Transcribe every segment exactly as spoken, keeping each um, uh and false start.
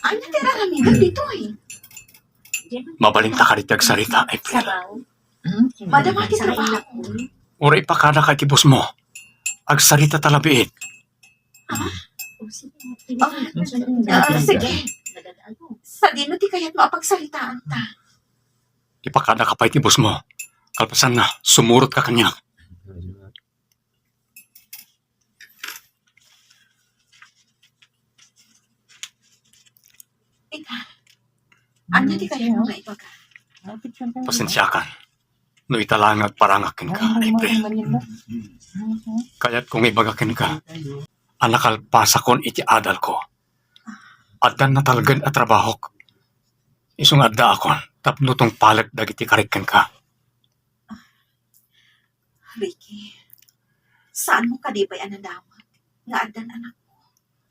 Ania ti ar-aramidek ditoy? Mabalinta kadi ti agsarita, April. Madama ti trabaho. Uray ipakadaka iti boss mo. Agsarita ta labiit. Ah, ah, sige. Sadino ti kayatmo a pagsaritaanta? Ipakadaka pay iti boss mo. Kalpasanna, sumurotka kaniak. Ita, ania ti kayatmo nga ibaga? Pasensiakan no ita laeng nga agparangak kenka, April. Kayatko nga ibaga kenka a nakalpasakon iti adalko. Addan natalged a trabahok. Isu nga addaakon tapno tungpalek dagiti karik kenka. Ricky, saanmo kadi pay a nadamag nga addan anakko?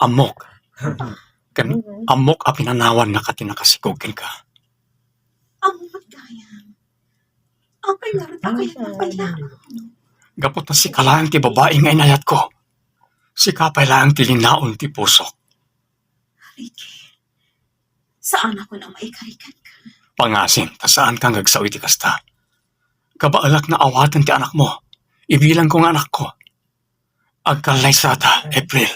Ammok. Ken ammok a pinanawannaka ti nakasikog kenka. Ammok gayam. Apay ngarud a kayatmo a paylaang? Gapu ta sika laeng ti babai nga inayatko. Sika pay laeng ti linaon ti pusok. Ricky, saanakon a maikarikanka. Pangasim ta saanka nga agsao iti kasta. Kabaelak nga awaten ti anakmo. Ibilangko nga anakko. Agkallaysata, April.